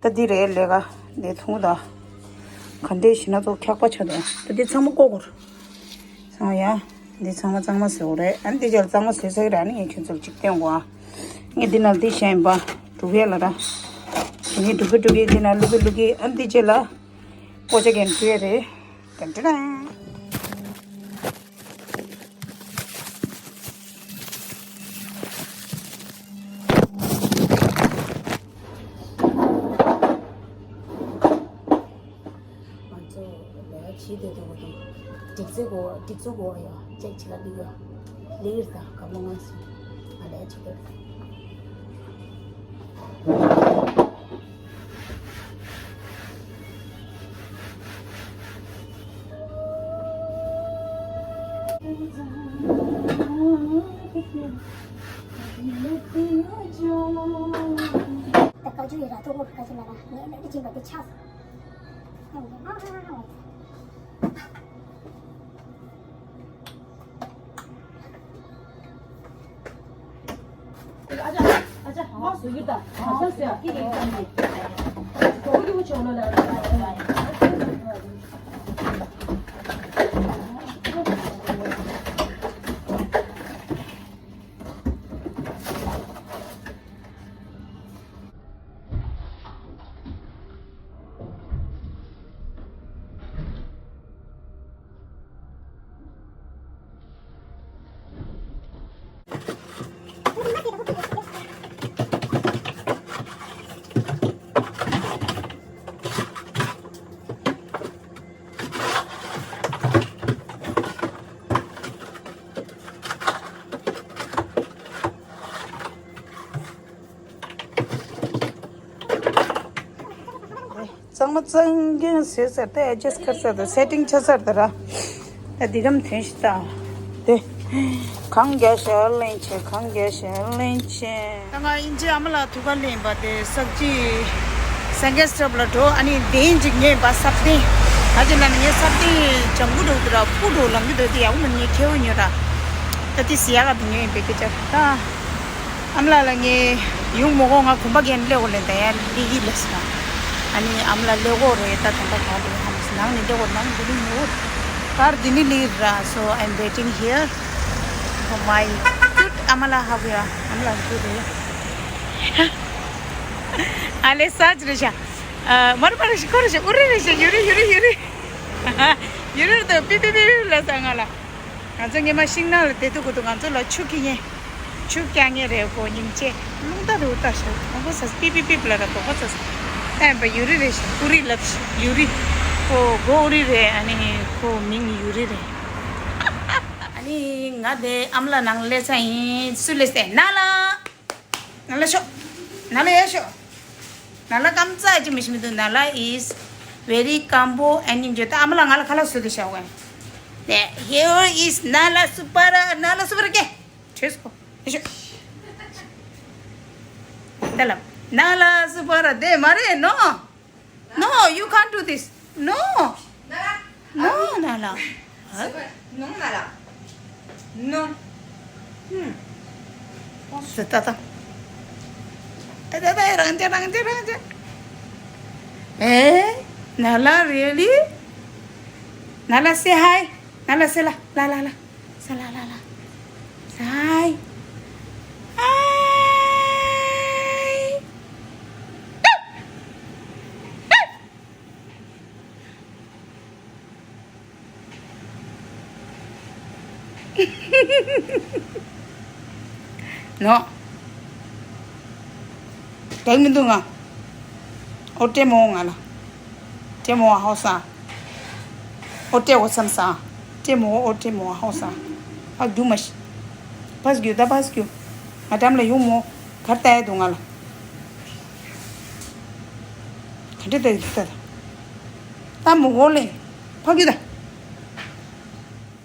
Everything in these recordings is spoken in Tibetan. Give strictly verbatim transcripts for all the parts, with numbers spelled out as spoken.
ད་འདི་རེད་ལས་ཀ་འདི་ཐུང་ད། ག་འདྲས་ཞིག་ན་ཚོ་འཁྱག་པ་ཆགས་འདུག་ད་འདི་ཚང་མ་བཀོག་དགོས། ཚང་ཡ། འདི་ཚང་མ་གཙང་མ་བཟོས་དགོས་རེད། ཨ་ནི་འདི་རྗེས་ལ་གཙང་མ་བཟོས་ཚར་གི་རེད། ཨ་ནི་ངས་ཁྱོད་ཚོར་གཅིག་སྟོན་གོ་ཨ། ངས་འདི་ནང་འདི་བཞག་ཡིན་པ། འགྲུབ་ཡས་ལ་ར། ངས་འགྲུབ་གི་འགྲུབ་གི་འདི་ནང་བླུག་གི་བླུག་གི་ཨ་ནི་འདི་རྗེས་ལ། ཀོ་ཅ་གན་བྲུ་ཡས་རེད། ཏན་ཏན་ཏན། ང་ཚོ་ལས་ཀ་བྱེད་བསྡད་འདུག་གོ་དུང་། སྒྲིག་རྩེ་གོ་སྒྲིག་འཛུགས་གོ་ཡ་ཅེག་བྱེད་ལ་ལི་ཡ་ལི་ཡིར་དང་ག་མོ་ང་སི་ང་ལས་བྱེད་བསྡད། ད་ཀ་ཅུ་ཡི་ར་ཏོ་ཧོ་ཀ་ཅུ་ན་ར་ངས་ནས་ཀྱི་ཅིང་པ་དེ་ཆགས། གཙང་མ་གཙང་རྐྱང་བཟོས་ཚར་ཏེ་ཨེ་ཇེ་སི་ཁར་ཚར་ཏེ་སེ་ཊིང་ཆགས་ཚར་ཏེ་ར། ད་འདི་གམ་ཐོན་ཤི་ད། དེ། གང་རྒྱ་ཞལ་ལེན་ཆེ་གང་རྒྱ་ཞལ་ལེན་ཆེ། ད་ང་ཨིན་ཇི་ཨ་མ་ལགས་ཐུག་ག་ལེན་པ་དེ་སབ་ཇི། སེང་གེ་སི་ཊོབ་ལ་འགྲོ་ཨ་ནི་དེ་ཨིན་ཇི་ངས་པ་སབ་ཏིང་། ད་ཅི་ལ་ནི་ངས་སབ་ཏིང་ཇམ་གུ་འགྲོ་དུ་ར་སྤུ་འགྲོ་ལམ་གི་འདོད་དེ་ཡག་མ་ཉེ་ཁེ་བོ་ཉོ་ར། ད་དེ་སི་ཡ་ག་དུ་ཉོ་ཡིན་པའི་སྐད་ཆ་ད། ཨ་མ་ལགས་ལ་ངས་ཡོང་མོ་གོ་ང་གོམ་པ་རྒན་སླེབས་གོ་ལེ་ད་ཡ་ལི་གི་ལ་ས། ཨ་ནི་ཨ་མ་ལགས་སླེབས་གོ་རེད་ད་དོན་དག་ག་ལེ་ཧམ་སི་ནང་ནས་སླེབས་གོ་ནང་གི་ལི་ཉོ་གར་འདི་ནི་ལི་ར། So I'm waiting here for my cute ཨ་མ་ལགས། ཧ་གོ་ཡ་ཨ་མ་ལགས་ཀྱུ་རེད། ཨ་ལེ་ས་ཅི་རེད་ཤ། མར་མར་ཤི་ཁོ་རེད་ཤ། ཨུ་རེ་རེད་ཤ། ཡུ་རེ་ཡུ་རེ་ཡུ་རེ། ཡུ་རེ་རེད་དོ་པི་པི་པི་པི་ལ་ས་ང་ལ། ང་ཚོ་སྔས་མ་ཤིང་ནགས་ལ་བསྡད་དུས་ཀུ་ཏུ་ང་ཚོ་ལ་ཆུ་ཁྱེར་མཁན། ཆུ་རྐྱང་ངེ་རེད་གོ་སྙིང་རྗེ། རླུང་རྟ་རུ་རྟ་ཞོ་དང་པོ་ཟ་པི་པི་པི་པི་ལ་ར་དོ་པོ་ཟ། ཨེ་བ་ཡུ་རི་རེད་ཤག་ཨུ་རི་ལབ་ཤག་ཡུ་རི། ཁོ་མགོ་ཨུ་རི་རེད། ཨ་ནི་ཁོ་མིང་ཡུ་རི་རེད། ཨ་ནི་ང་དེ་ཨ་མ་ལགས་ནང་སླེབས་ཚར་ཡིན། སུ་སླེབས་སེ་ན་ལ། ན་ལ་ཤོག་ན་ལ་ཡ་ཤོག་ན་ལ་ཀམ་ཙག་ཅིག་མི་ཤེས་མི་འདུག་ན་ལ་is very combo and enjoy། ད་ཨ་མ་ལགས་ང་ལ་ཁ་ལག་བཟོས་ཏེ་བཞག་གོ། ནས་here is ན་ལ་སུ་པ་ར། ན་ལ་སུ་པ་ར་ཀེ། བྲོས་སོ། ཡ་ཤོག་ད་ལ་ན་ལ་སུ་པ་ར་དེ་མ་རེད་ནོ། No, you can't do this. No. No, ན་ལ། No, ན་ལ། No. ཧུམ། ཟེར་ད་ད། ད་ད་ད་རང་ཅག་རང་ཅག་རང་ཅག་ཨེ། ན་ལ་really? ན་ལ་say hi. ན་ལ་say ལ་ལ་ལ་ལ། ས་ལ་ལ་ལ། ས་ཧའི། ཧའི། ནོ། དེ་མི་འདུག་ང་། ཨོ་ཏྲེ་མོ་ང་ལ། ཏྲེ་མོ་ཧའོ་ས། ཨོ་ཏྲེ་ཨོ་སམ་ས། ཏྲེ་མོ་ཨོ་ཏྲེ་མོ་ཧའོ་ས། ཕ་རྒྱུ་མ་ཤི། ཕ་རྒྱུ་ད་ཕ་རྒྱུ། ང་འགྲམ་ལ་ཡོང་མོ། གར་ལྟ་ཡ་འདུག་ང་ལ། ག་འདྲ་ལྟ་ཡི་ལྟ་ད། ད་མོ་གོ་ལེ། ཕ་རྒྱུ་ད།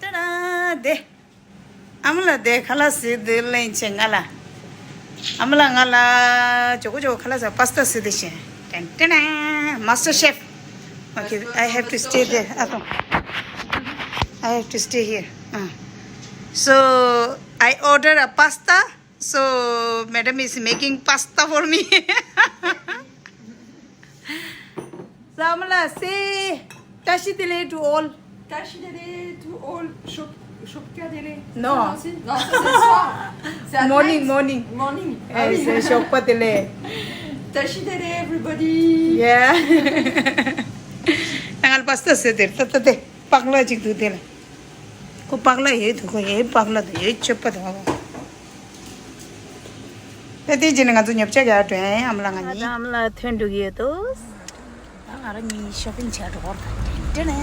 ཏ་ད་དེ། ཨ་མ་ལགས་དེ་ཁ་ལག་བཟོས་དུས་ལེན་བྱེད་ང་ལ། ཨ་མ་ལགས་ང་ལ་ཇོ་ཀོ་ཇོ་ཀོ་ཁ་ལག་བཟོས་པ་སི་ཏ་བཟོས་དུས་ཤེས། ཏན་ཏན། Master chef. Okay, I have to stay there. ཨ་ཏོ། I have to stay here. Uh. So, I order a pasta. So, madam is making pasta for me. Samla, say, Tashi Dele to all. Tashi Dele to all. Shop, Shopka Dele. No. Non, si. Non, ça, c'est le soir. C'est à Morning, night. Morning. Morning. Ah, eh, oui. C'est Shopka Dele. Tashi Dele, everybody. Yeah. ད་ང་ལ་པ་སྟ་ཟེར་དེར་ད་ད་དེ་པགས་ལ་ཅིག་འདུག་དེ་ལ། ཁོ་པགས་ལ་ཡོད་འདུག་ཁོ་ཡོད་པགས་ལ་འདུག་ཡོད་ཆོད་པ་འདུག་ད་དེ་རྗེས་ནས་ང་ཚོ་ཉོ་ཆ་རྒྱག་འགྲོ་ཡ་ཡིན། ཨ་མ་ལགས་ང་གཉིས། ཨ་མ་ལགས་ཐོན་འགྲོ་གི་ཡོད་དོ། ད་ང་རང་གཉིས་ཤོ་པིང་བྱས་འགྲོ་གི་ཡོད་ད། ཨ་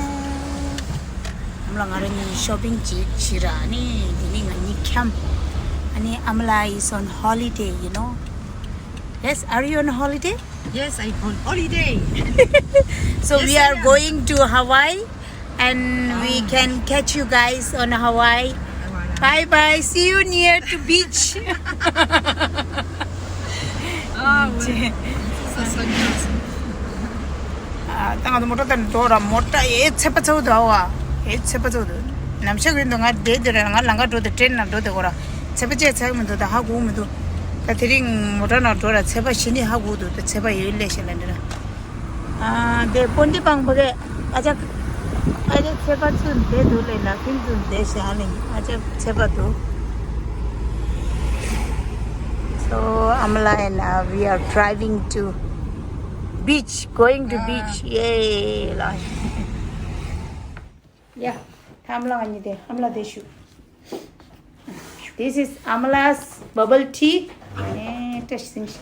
མ་ལགས་ང་རང་གཉིས་ཤོ་པིང་ཅིག་བྱས་ར། ཨ་ནི་དེ་ནས་ང་གཉིས་འཁྱམས། ཨ་ནི་ཨ་མ་ལགས is on holiday, you know. Yes, are you on holiday? Yes, I'm on holiday. So we are going to Hawaii and we can catch you guys on Hawaii. Bye bye. See you near to beach. Ah, ouais. Ça serait bien, ça. ཨ། ད་ང་ཚོ་མོ་ཊ་དང་འགྲོ་ར། མོ་ཊ་ཨེ་ཚད་པ་ཚ་བོ་འདུག་ཨ། ཨེ་ཚད་པ་ཚ་བོ་འདུག་ནམ་ཞག་རིང་དུ་ང་བསྡད་དེ་ར། ང་ལམ་ཁ་འགྲོ་དེ་ཊེན་ནང་འགྲོ་དེ་གོ་ར། ཚད་པ་ཅེ་ཚད་མི་འདུག་ད་ཧ་གོ་མི་འདུག་ད་དེ་རིང་མོ་ཊ་ནང་འགྲོ་ར། ཚད་པ་ཞི་ནི་ཧ་གོ་འདུག་ད་ཚད་པ་ཡོད་ལེ་ཤ་ལ་འདི་ར། ཨ། དེ་པོན་ཏི་པང་པོ་གེ་ཨ་ཅག་ཨ་ཅག་ཚད་པ་ཚུན་བསྡད་འདུག་ལེ། ལ་ཕིན་ཚུན་བསྡད་ཤ་ལེ། ཨ་ཅག་ཚད་པ་འདུག So Amla and uh, we are driving to beach, going to beach. Yay! ལ། ཡ། ཨ་མ་ལགས་ང་གཉིས་དེ་ཨ་མ་ལགས་དེ་ཞུ། This is Amla's bubble tea. ཨེ། བཀྲ་ཤིས་བདེ་ལེགས།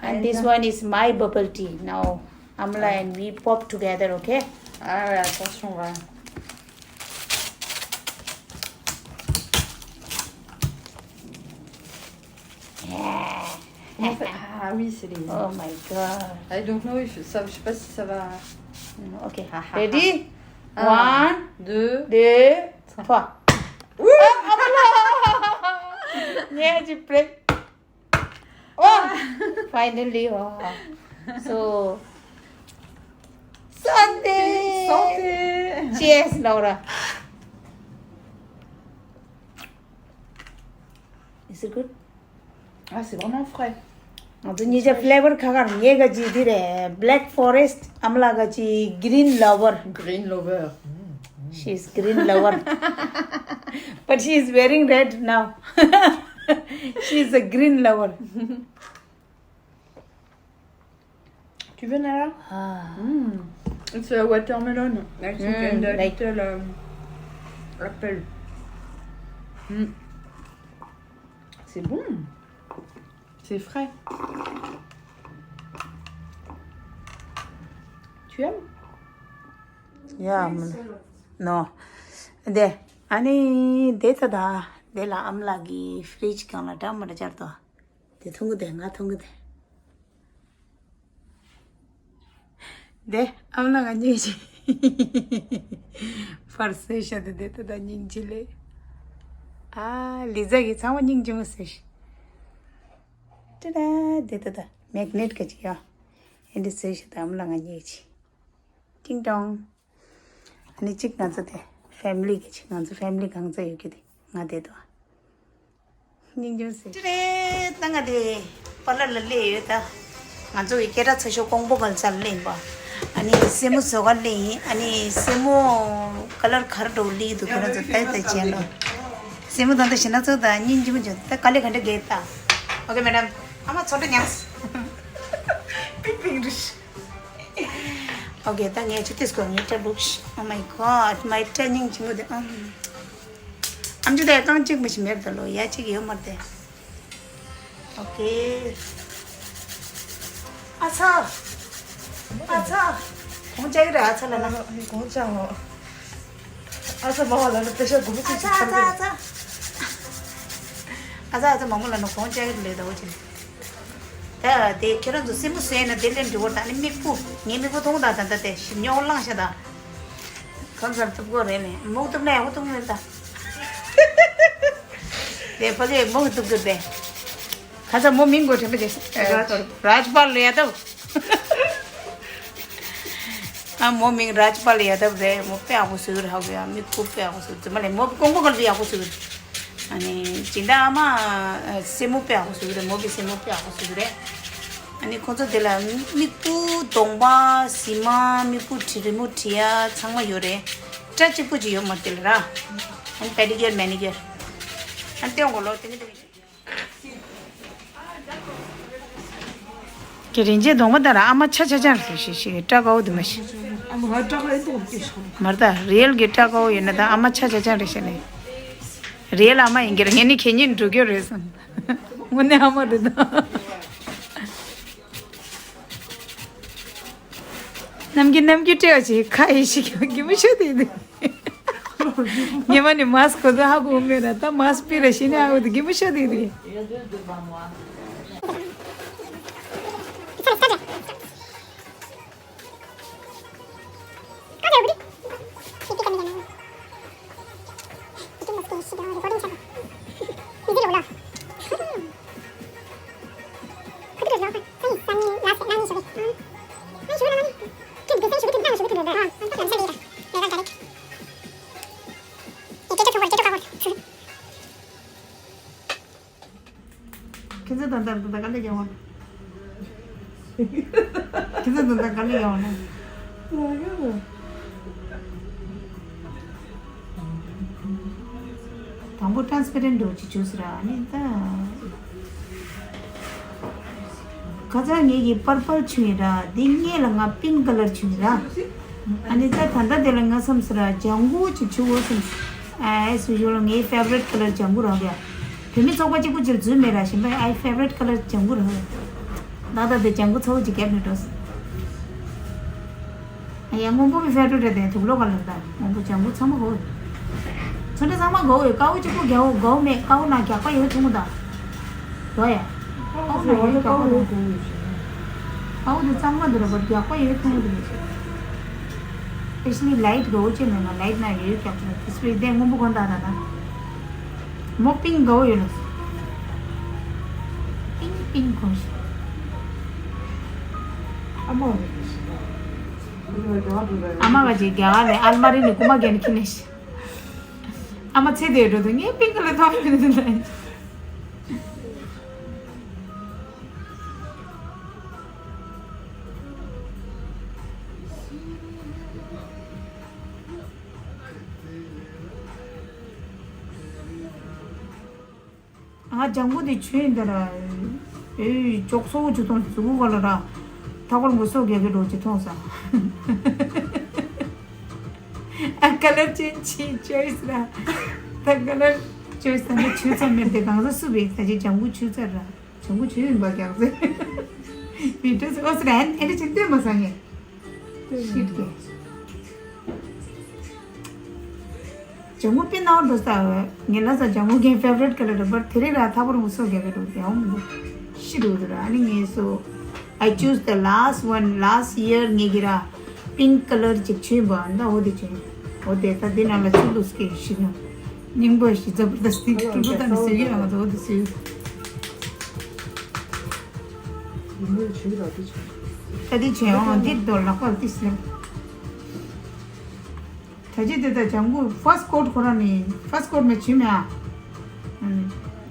And this one is my bubble tea. Now, Amla and we pop together, okay? Ah ouais, attention, va. Ah oui, c'est les. Oh my god. I don't know if ça, je sais pas si ça va. Mm, okay. Ready? Un, one, deux, deux, trois. Trois. Ouh! Ah, ah, voilà! Yeah, tu plais. Oh! Finally, oh. So, santé! Santé! Cheers, Laura. Is it good? Ah, c'est vraiment frais. ང་ཚོ་གཉིས་ཀ་flavor ཁ་ཁར། ངའི་ག་ཅིག་འདི་རེད། Black Forest། ཨ་མ་ལགས་ག་ཅིག་Green Lover. Green Lover. She is Green Lover. But she is wearing red now. She is a Green Lover. Tu veux, Nala? Ah. Mm. It's a watermelon. I think, mm, and a like little, um, apple. Mm. C'est bon. C'est frais. Tu aimes? Yeah, no. དེ། ཨ་ནི་དེ་ད་ད་དེ་ལ་ཨ་མ་ལགས་ཀྱི་fridge སྒང་ལ་འདྲ་མི་འདྲ་སྦྱར་དོ། དེ་འཐུང་གི་དེ། ང་འཐུང་གི་དེ། དེ་ཨ་མ་ལགས་ང་གཉིས་ཀྱི་ཕར་བཟོས་བཞག་དེ། དེ་ད་ད་སྙིང་རྗེ་ལེ། ཨ། ལི་ཛ་གིས་ཚང་མ་སྙིང་རྗེ་མོ་བཟོས་ཤག་ཏི་ཏ། དེ་ད་ད་magnet ག་ཅིག་ཡོད། ཨེ་འདྲ་བཟོས་ཤག་ད་ཨ་མ་ལགས་ང་གཉིས་ཀྱི། ཏིང་ཏོང་། ཨ་ནི་གཅིག་ང་ཚོ་དེ་family གི་གཅིག་ང་ཚོ་family གང་ཚ་ཡོད་ཀྱི་དེ་ང་དེ་དོ། སྙིང་རྗེ་སེ། ཅི་རེད། ད་ང་དེ་པར་ལར་ལ་སླེབས་ཡོད་ད། ང་ཚོ་གི་སྐད་གྲགས་ཚ་ཤོས་ཀོང་པོ་གལ་ཆ་ལ་སླེབས་པ། ཨ་ནི་སེན་མོ་བཟོ་ག་སླེབས་ཡིན། ཨ་ནི་སེན་མོ་color ག་རེ་འདྲ་བོ་སླེབས་འདུག་ཁྱོད་རང་ཚོ་ལྟ་ལྟ་བྱས་ན། སེན་མོ་ད་ལྟ་ཞེ་ན་ཚོ་ད་སྙིང་རྗེ་མོ་བྱུང་ད། དཀའ་ལས་ག་འདྲ་བརྒྱབ་ད། Okay, madam. ཨ་མ་ཚོ་འདྲ་ཉགས། པིང་པིང་རིས། Okay, ད་ངས་ཅི་ཏིས་གོ་ངའི་སྐྲ་བླུགས། Oh my god, my སྐྲ་སྙིང་རྗེ་མོ་དེ། ཨམ། ཨམ་ཅོག་དེ་རྐང་གཅིག་མ་ཞིག་མེད་ད་ལོ། ཡ་གཅིག་ཡོད་མ་རེད་དེ། Okay. ཨ་ཚ། ཨ་ཚ། གོང་ཅག་གི་རེད། ཨ་ཚ་ལ་ན། གོང་ཅག་ལ། ཨ་ཚ་མ་བ་ལ་ན་པེ་ཤ་གོ་མི་ཅིག་ཅིག་ཨ་ཚ། ཨ་ཚ། ཨ་ཚ། ཨ་ཚ། མ་མོ་ལ་ན་གོང་ཅག་གི་རེད་ད་འོ་ཅིག་ད་དེ་ཁྱེད་རང་ཚོ་སེན་མོ་བཟོས་ན་དེ་ལས་འགྲིག་གོ་ད་ནི་མིག་སྤུ། ངའི་མིག་སྤུ་མཐོང་ད་ད་ད་དེ་ཞིམ་ཉོག་ལངས་ཤ་ད། གང་ཟར་ཐུབ་གོ་རེད་ནས་མོག་ཐུབ་ན་ཡག་པོ་ཐུབ་ནས་ད། དེ་ཕ་གིའི་མོག་ཐུབ་གོ་དེ། ཁ་ས་མོ་མིང་གོ་དྲན་པ་དེ། རཱཇ་པཱལ་ཡ་དབ། ཨ་མོ་མིང་རཱཇ་པཱལ་ཡ་དབ་རེད། མོ་དཔེ་ཡག་པོ་བཟོས་རེད། ཧ་གོ་ཡ། མིག་སྤུ་དཔེ་ཡག་པོ་བཟོས་རྫུན་མ་ལས། མོ་ཀོང་པོ་གལ་དཔེ་ཡག་པོ་བཟོས་རེད། ཨ་ནི་སྦྱིན་བདག་ཨ་མ་སེན་མོ་དཔེ་ཡག་པོ་བཟོས་རེད། མོ་གི་སེན་མོ་དཔེ་ཡག་པོ་བཟོས་རེད། ཨ་ནི་ཁོ་ཚོ་དེ་ལ་མིག་སྤུ་གདོང་པ་གཟིགས་མ་མིག་སྤུ་དྲི་རི་མོ་བྲི་ཡ་ཚང་མ་ཡོད་རེད། སྐྲ་གཅིག་པོ་ཅིག་ཡོད་མ་རེད་དེ་ལ་ར། ཨ་ནི་པེ་ཌི་ཀིའུར་མེ་ནི་ཀིའུར། ཨ་ནི་ཏེའོ་གོ་ལོ་དེ་ནི་དེ་ནི། ཀྱི་རིན་ཆེན་གདོང་པ་དང་ར་ཨ་མ་ཆ་ཆ་ཆ་རེད་ཤི་ཤི་སྐྲ་དཀར་པོ་དེ་མ་ཤི། ཨ་མ་ང་སྐྲ་དཀར་ཡིན་དུས་ཀྱི་ཤོ། མར་ད་རི་ཡལ་གྱི་སྐྲ་དཀར་པོ་ཡོད་ན་ད་ཨ་མ་ཆ་ཆ་ཆ་རེད་ཤི་ནི། རི་ཡལ་ཨ་མ་ཡིན་གྱི་ར་ངས་ནི་ཁེ་ཉིན་འགྲོ་རྒྱུ་རེད་བསམ། དངོས་གནས་ཨ་མ་རེད་ད། ནམ་རྒྱུན་ནམ་རྒྱུན་སྤྲད་པ་ཅིག་ཁ་ཡེ་ཤི་ཀྱང་གི་མི་ཤོད་དེ་དེ། ཉི་མ་ནི་མཱ་སི་ཁོ་ཚོ་ཧ་གོ་མེད་ར་ད་མཱ་སི་པི་ར་ཤི་ནི་ཧ་གོ་དེ་གི་མི་ཤོད་དེ་དེ། ཁྱེད་ཚོ་ད་ལྟ་ད་ལྟ་ག་ལེ་རྒྱག་བ། ཁྱེད་ཚོ་ད་ལྟ་ག་ལེ་རྒྱག་བ་ན། དང་པོ་ཊ་རན་སི་པེ་རེན་ཊི་འདྲ་བོ་ཅིག་བྱུགས་ཟེར་ར་ཨ་ནི་ད། ཁ་སང་ངེད་ཀྱི་པར་པལ་བྱུགས་ཡིན་ར་འདི་སྔོན་ལ་ང་པིང་ཀི་ཀ་ལར་བྱུགས་ཡིན་ར། ཨ་ནི་ད་ད་ལྟ་དེ་ལ་ང་བསམ་ཟེར་ར་ལྗང་གུ་ཅིག་བྱུགས་འོ་བསམ། ཨ་ཨེ་སུ་ཞུ་ལ་ངའི་ཕེ་ཝ་རིཊ་ཀ་ལར་ལྗང་གུ་རང་རེད། བུད་མེད་ཚོགས་པ་གཅིག་པུ་ཅིག་འཛུལ་མེད་ར་ཞིམ་པའི་ཨའི་ཕེ་ཝ་རིཊ་ཀ་ལར་ལྗང་གུ་རང་རེད། ད་ད་དེ་ལྗང་གུ་ཚ་བོ་ཅིག་རྒྱབ་ནས་འགྲོ། ཡ་སྔོན་པོ་བི་ཕེ་ཏོ་རེད་དེ་དུག་ལོག་ག་ལ་ད་སྔོན་པོ་ལྗང་གུ་ཚང་མ་གོ། ཚོན་ཁྲ་ཚང་མ་གོ་ཡོད་ཀ་བོ་གཅིག་པུ་རྒྱ་བོ་གོ་མེད་ཀ་བོ་ན་རྒྱག་པ་ཡོད་ཐུང་ད། ལོ་ཡ། ཀ་བོ་ན་ཡོད་རྒྱག་པ་ཡོད་ཐུང་ཡོད་ཤེས། ཀ་བོ་དེ་གཙང་མ་དུ་ར་བར་རྒྱག་པ་ཡོད་ཐུང་དུ་རེད་ཤེས། ཨེ་ཤི་ལི་ལའིཊ་གོ་བོ་ཅེ་མེད་ན་ལའིཊ་ན་ཡོད་རྒྱག་པ་དེ་སྤྲེ་དེ་སྔོན་པོ་གོ་ད་ད་ད། མོ་པིང་གོ་བོ་ཡོད་ལ། པིང་པིང་གོ་ཤེས། ཨ་མ། ཨ་མ་ག་ཅིག་རྒྱ་གར་ནས་ཨལ་མ་རི་ནས་རྐུ་མ་རྒྱག་ནས་ཁྱེར་ནས་ཤི། ཨ་མ་ཚེ་འདིར་འགྲོ་དུས་ངས་པིང་ཀི་ལ་མཐོང་ཡོད་ནི་འདི་ལ། ང་ལྗང་གུ་དེ་བྱུགས་ཡིན་ད་ར། ཨེ་ཅོག་སོ་བཅུ་ཐོང་གཟུགས་པོ་ག་ལ་ར། ཐག་པར་མགོ་སོག་རྒྱག་གི་འགྲོ་ཅི་ཐོང་ས། ཨ་ཀ་ལར་ཅེན་ཇི་ཅོའི་སི་ར། ད་ཀ་ལར་ཅོའི་སི་ད་ནི་བྱུགས་ཚར་མེད་དེ་གང་ས་སུ་བས་ད་ཅི་ལྗང་གུ་བྱུགས་ཚར་ར། ལྗང་གུ་བྱུགས་ཡིན་པ་རྒྱག་ཚེ། བི་ཏྲ་སི་ཨོ་སི་ར་ཨན་ཨེ་འདྲ་ཅིག་སྟོན་མ་སང་ངས། ཤིད་ཀེ། ལྗང་གུ་པི་ནའོ་འགྲོ་ས། ངེད་ལ་ས་ལྗང་གུ་གན་ཕེ་ཝ་རིཊ་ཀ་ལར་རེད་པར་དེ་རིང་ར་ཐག་པར་མུ་སོ་རྒྱག་གི་འགྲོ་དེ་ཨོ་མི་འདུག་ཤི་འགྲོ་དུ་ར་ཨ་ནི་ངས་སོ། I choose the last one last year ངེད་ཀྱི་ར་པིང་ཀི་ཀ་ལར་ཅིག་བྱུགས་པ་འདའ་འོ་དེ་བྱུགས། འོ་དེ་ད་དེ་ནང་ལ་ཆུ་ལུས་ཀེ་ཤི་ན། སྙིང་པོ་ཞིག་ཛ་བར་དསྟི་ཀྲུ་ཀྲུ་དང་ནི་ཟེར་གྱི་ར་ང་ཚོ་འོ་དེ་ཟེར། ད་དེ་བྱས་འོང་འདི་རྡོ་ལག་པར་ཏི་སེ། ད་ཅི་དེ་ད་ལྗང་གུ་ཕར་སི་ཀོཊ་ཁོ་རང་ནི་ཕར་སི་ཀོཊ་མེ་བྱུས་མེ་ཨ།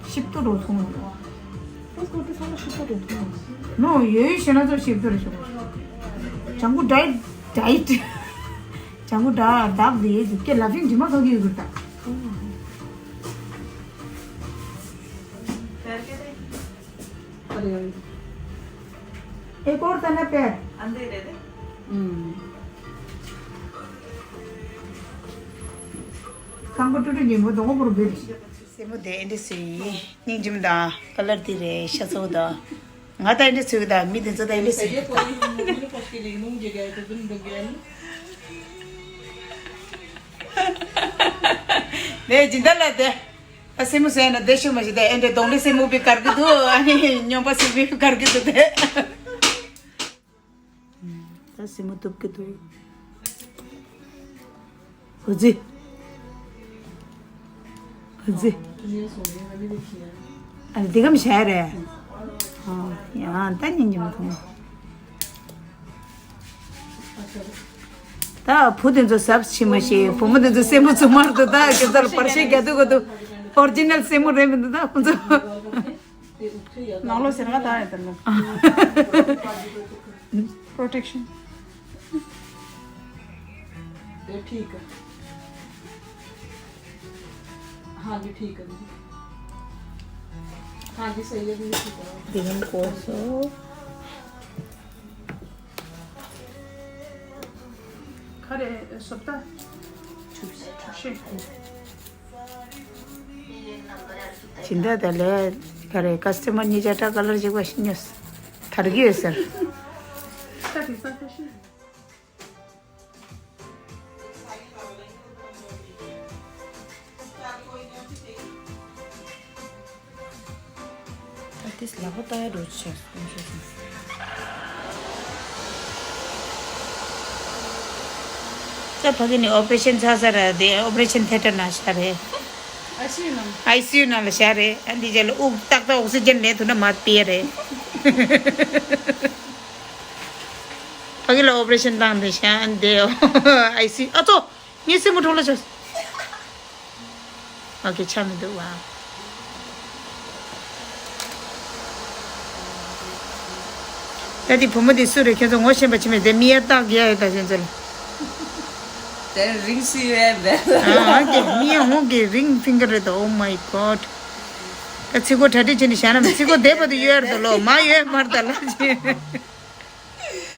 ཤིབ་ཏུ་རོ་ཐུང་། ཕར་སི་ཀོཊ་དེ་ཚང་མ་ཤིབ་ཏུ་རོ་ཐུང་། ནོ་ཡོད་ཡོད་ཤེས་ན་ཚོ་ཤིབ་ཏུ་རོ་ཤོག་ལྗང་གུ་ཌའེཊ་ཌའེཊ། ལྗང་གུ་ཌ་ཌག་དེ་ཡོད་ཀྱི་ལ་ཕིང་ཇི་མ་ཐོག་གི་ཡོད་གི་ད། एक और था ना पैर। अंधे रहे थे। हम्म। ཁང་པ་ཀྲུ་ཀྲུ་ཉིན་མོ་དོང་པོ་རུ་བུད། སེན་མོ་དེ་ཨེ་འདྲ་སུ་ཡིན། སྙིང་རྗེ་མོ་དང་ཀ་ལར་དེ་རེད་ཤ་ཚ་བོ་དང་། ང་ད་ཨེ་འདྲ་སུ་གི་དང་མི་དེ་ཚོ་ད་ཨེ་འདྲ་སུ་གི་དང་། ནས་སྦྱིན་བདག་ལ་དེ། ཨ་སེན་མོ་ཟེར་ན་བདེ་ཤོས་མ་ཞིག་དེ་ཨེ་འདྲ་གདོང་ལེ་སེན་མོ་བི་གར་གི་འདུག་ཨ་ནི་སྨྱོན་པ་སེན་མོ་བི་གར་གི་འདུག་དེ། ད་སེན་མོ་གཏུབ་གི་འདུག་ཧུ་ཙི། ཧུ་ཙི། ཨ་ནི་འདི་གམ་བྱས་རེད། ཨ་ཡང་ད་ཉིན་གྱི་མ་མཐོང་། ད་བུ་དེ་ཚོ་ཟབ་ཕྱི་མ་ཤེས་བུ་མོ་དེ་ཚོ་སེན་མོ་ཚོ་མར་དུ་ད་ཁྱེད་ཚོར་པར་ཤེས་རྒྱ་དུ་གོ་དུ་ཨོ་རི་ཇི་ནལ་སེན་མོ་རེད་མི་འདུག་ད་ཁོ་ཚོ། ནང་ལོགས་ཟེར་ག་ད་ཡོད་དམ། Protection. ये ठीक है। हाँ जी, ठीक है दीदी। हाँ जी, सही है दीदी, ठीक है। दिगम कोसो। खरे सुत्ता। ཕྱིན་ད་ད་ལས་ག་རེ་ཀ་སི་ཊ་མར་གཉིས་ཆ་ཏྲ་ཀ་ལར་ཅིག་པ་ཉོས། དར་གི་ཡོད་ཟེར། ད་ཏིས་ལག་པ་ལྟ་ཡ་འགྲོ་ཆེ་སོང་ཆེ་སོང་། ད་ཕ་གི་ནི་ཨོ་པ་རེ་ཤན་ཚར་ཚར་ར་དེ་ཨོ་པ་རེ་ཤན་ཐེ་ཊར་ནང་བཞག་རེད། ཨའི་སི་ཡུ་ནང་། ཨའི་སི་ཡུ་ནང་ལ་བཞག་རེད། ཨ་འདི་རྗེས་ལ་དབུགས་ཏག་ཏག་ཨོག་སི་ཇན་ལེན་ཐུབ་ན་མར་སྤེལ་རེད། ཕ་གི་ལ་ཨོ་པ་རེ་ཤན་བཏང་དེ་བཞག་ཨ་འདི་ཨའི་སི་ཡུ། ཨ་ཙོ། ངའི་སེན་མོ་འཕྲོག་ལ་ཆགས། ཨོ་ཁེ། ཆ་མི་འདུག་བ། ད་དེ་བུ་མོ་དེ་སུ་རེད། ཁྱོད་ཚོ་ངོ་ཤེས་པ་ཅི་མེད་དེ། མི་ཡ་སྟག་རྒྱག་ཡོད་ད་ཁྱོད་ཚོ་ལ། དེ་རིང་སུ་ཡོད་པས། ཨ་ཨ་དེ་མི་ཡ་ཧོང་གི་རིང་ཕིང་གར་རེད་ད། Oh my God. ད་ཚིག་གོ་གྲ་སྒྲིག་བྱས་ནས་བཞག་ན་མི་ཚིག་གོ་བསྡད་པ་དེ་ཡོད་རེད་ད་ལོ། མ་ཡོད་མ་རེད་ད་ལ་ཅི།